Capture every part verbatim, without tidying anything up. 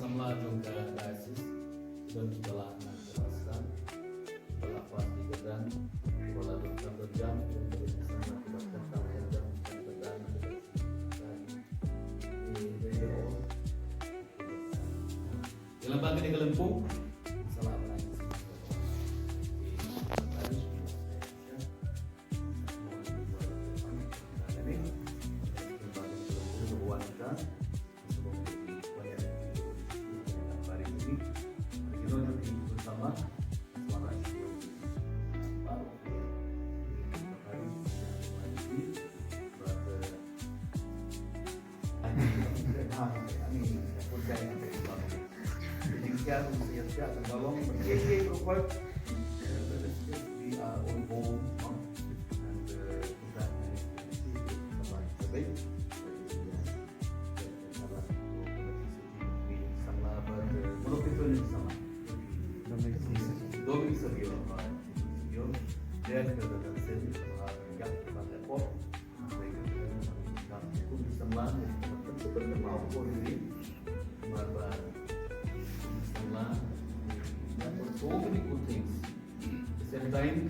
samla jong ka diocese, don kiba la na ka rasta, kiba la pass ki kyrdan, kiba la don kam don jam, kiba la samla kiba la kam don jam, kiba la don jam, kiba la don jam. Ïalam bad kane ka lympung. Sa lah bad So many good things. At the same time,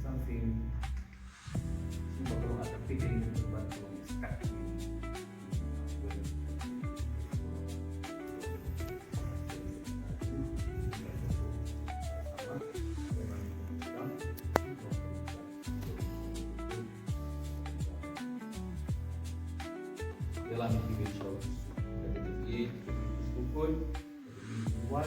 something Dalam hidup kita, kita why